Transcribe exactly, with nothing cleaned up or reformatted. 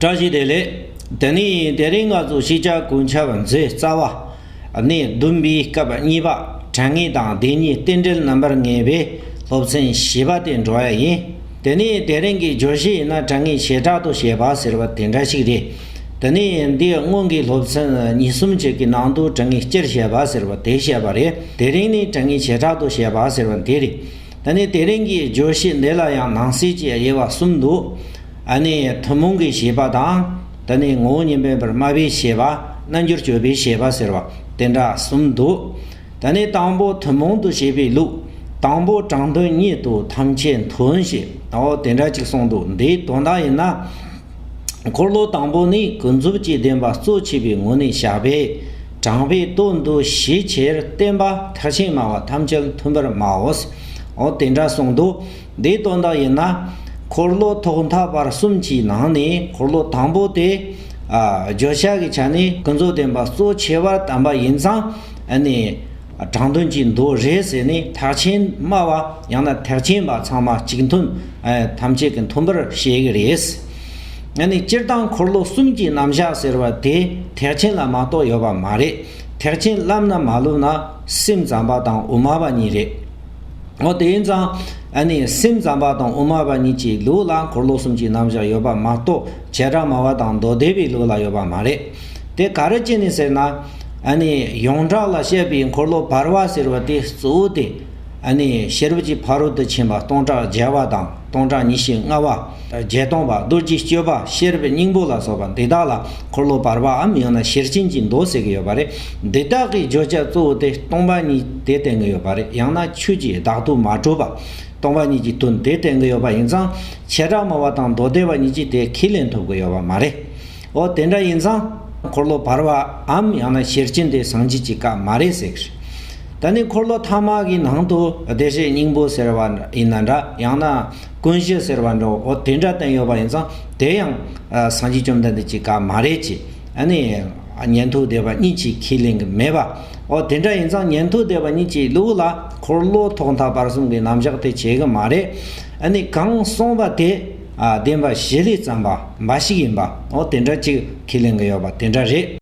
བཀྲ་ཤིས་བདེ་ལེགས། དེ་ནས་དེ་རིང་ང་ཚོ་ཤེས་བྱ་གོ་ཆ་བ་མཛོད་རྩ་བ། གནས་བདུན་པའི་སྐབས་གཉིས་པ། དྲང་ངེས་དང་བདེན་གཉིས་རྟེན་འབྲེལ་རྣམ་པར་ངེས་པའི་སློབ་ཚན་བཞི་པ་དེ་འགྲོ་ཡ་ཡིན། དེ་ནས་དེ་རིང་གི་བརྗོད་གཞི་ཡིན་ན། དྲང་ངེས་བྱེ་བྲག་ཏུ་བཤད་པ་ཟེར་བ་དེ་འདྲ་ཞིག་རེད། དེ་ནས་འདིའི་སྔོན་གྱི་སློབ་ཚན་གཉིས་གསུམ་ཅིག་གི་ནང་དུ་དྲང་ངེས་སྤྱིར་བཤད་པ་ཟེར་བ་དེ་བཤད་པ་རེད། དེ་རིང་ནི་དྲང་ངེས་བྱེ་བྲག་ཏུ་བཤད་པ་ཟེར་བ་འདི་རེད། ད་ནི་དེ་རིང་གི་བརྗོད་གཞི་འདི་ལ་ཡང་ནང་གསེས་ཀྱི་དབྱེ་བ་གསུམ་འདུག་ཨ་ནི་ཐུན་མོང་གི་བྱེད་པ་དང་། ད་ནི་ངོ་བོ་ཉིད་མེད་པར་སྨྲ་བའི་བྱེད་པ། རྣལ་འབྱོར་སྤྱོད་པའི་བྱེད་པ་ཟེར་བ་དེ་འདྲ་གསུམ་འདུག་ད་ནི་དང་པོ་ཐུན་མོང་དུ་བྱེད་པའི་ལུགས། དང་པོ་དྲང་དོན་ཉིད་དུ་ཐམས་ཅད་མཐུན་ཞེས། འོ་དེ་འདྲ་ཅིག་གསུངས་འདུག་འདིའི་དོན་དག་ཡིན་ན། འཁོར་ལོ་དང་པོ་ནི་ཀུན་རྫོབ་ཀྱི་བདེན་པ་གཙོ་ཆེ་བའི་ངོས་ནས་བཞག་པས། དྲང་པོའི་དོན་དུ་ཞེས་ཆེར་བསྟན་པ་ཐེག་ཆེན་སྨྲ་བ་ཐམས་ཅད་མཐུན་པར་སྨྲའོ། འོ་དེ་འདྲ་གསུངས་འདུག་འདིའི་དོན་དག་ཡིན་ན། འཁོར་ལོ་ཐོག་མཐའ་བར་གསུམ་གྱི་ནང་ནས་འཁོར་ལོ་དང་པོ་དེ། ཨ་བརྗོད་བྱ་གི་ཆ་ནས་ཀུན་རྫོབ་བདེན་པ་གཙོ་ཆེ་བར་བསྟན་པ་ཡིན་ཙང་། ཨ་ནི། དྲང་དོན་གྱི་མདོ་རེད་ཟེར་ནས་ཐེག་ཆེན་སྨྲ་བ་ཡང་ན་ཐེག་ཆེན་པ་ཚང་མ་གཅིག་མཐུན། ཨ་ཐམས་ཅད་ཀྱིས་མཐུན་པར་བཤད་ཀྱི་རེད། ཨ་ནི་སྤྱིར་བཏང་འཁོར་ལོ་གསུམ་གྱི་རྣམ་གཞག་ཟེར་བ་དེ་ཐེག་ཆེན་ལ་མ་གཏོགས་ཡོད་པ་མ་རེད། ཐེག་ཆེན་བསླབ་ན་མ་བསླབ་ན་སེམས་ཙམ་པ་དང་དབུ་མ་པ་གཉིས་རེད། འོ་དེ་ཡིན་ཙང་། ཨ་ནི་སེམས་ཙམ་པ་དང་དབུ་མ་པ་གཉིས་ཀྱི་ལུགས་ལ་འཁོར་ལོ་གསུམ་གྱི་རྣམ་གཞག་ཡོད་པ་མ་གཏོགས་བྱེ་བྲག་སྨྲ་བ་དང་མདོ་སྡེ་པའི་ལུགས་ལ་ཡོད་པ་མ་རེད། དེ་ག་རེ་བྱས་ནས་ཟེར་ན། ཨ་ནི་ཡོངས་གྲགས་ལ་བཤད་པའི་འཁོར་ལོ་བར་པ་ཟེར་བ་དེ་གཙོ་བོ་དེ། ཨ་ནི་ཤེས་རབ་ཀྱི་ཕ་རོལ་ཏུ་ཕྱིན་པ་སྟོང་ཕྲག་བརྒྱ་པ་དང་སྟོང་ཕྲག་ཉི་ཤུ་ལྔ་པ། བརྒྱད་སྟོང་པ། རྡོ་རྗེ་སྤྱོད་པ། ཤེས་རབ་སྙིང་པོ་ལ་སོགས་པ་འདི་དག་ལ་འཁོར་ལོ་བར་པའམ་ཡང་ན་ཤེར་ཕྱིན་གྱི་མདོ་ཟེར་གྱི་ཡོད་པ་རེད། འདི་དག་གི་བརྗོད་བྱ་གཙོ་བོ་དེ་སྟོང་པ་ཉིད་དེ་བསྟན་གྱི་ཡོད་པ་རེད། ཡང་ན་ཆོས་ཀྱི་བདག་ཏུ་མ་གྲུབ་པ། སྟོང་པ་ཉིད་ཀྱི་དོན་དེ་བསྟན་གྱི་ཡོད་པ་ཡིན་ཙང་། བྱེ་བྲག་སྨྲ་བ་དང་མདོ་སྡེ་པ་གཉིས་ཀྱིས་དེ་ཁས་ལེན་ཐུབ་ཀྱི་ཡོད་པ་མ་རེད། འོ་དེ་འདྲ་ཡིན་ཙང་། འཁོར་ལོ་བར་པའམ་ཡང་ན་ཤེར་ཕྱིན་དེ་སངས་རྒྱས་ཀྱི་བཀའ་མ་རེད་ཟེར། ད་ནི་འཁོར་ལོ་ཐ་མ་གི་ནང་དུ་བདེ་གཤེགས་སྙིང་པོ་ཟེར་བ་ཡིན་ན་འདྲ། ཡང་ན་ཀུན་གཞི་ཟེར་བ་འདྲ། འོ་དེ་འདྲ་བསྟན་ཡོད་པ་ཡིན་ཙང་དེ་ཡང་ཨ་སངས་རྒྱས་བཅོམ་ལྡན་འདས་ཀྱི་བཀའ་མ་རེད་ཅེས། ཨ་ནི་ཉན་ཐོས་སྡེ་པ་གཉིས་ཀྱིས་ཁས་ལེན་གྱི་མེད་པ། འོ་དེ་འདྲ་ཡིན་ཙང་ཉན་ཐོས་སྡེ་པ་གཉིས་ཀྱི་ལུགས་ལ་འཁོར་ལོ་ཐོག་མཐའ་བར་གསུམ་གྱི་རྣམ་གཞག་དེ་བྱེད་ཀྱི་མ་རེད། ཨ་ནི་གང་གསུངས་པ་དེ་ཨ་བདེན་པ་གཞི་ལས་བརྩམས་པ་འབའ་ཞིག་ཡིན་པ། འོ་དེ་འདྲ་ཅིག་ཁས་ལེན་གྱི་ཡོད་པ་དེ་འདྲ་རེད།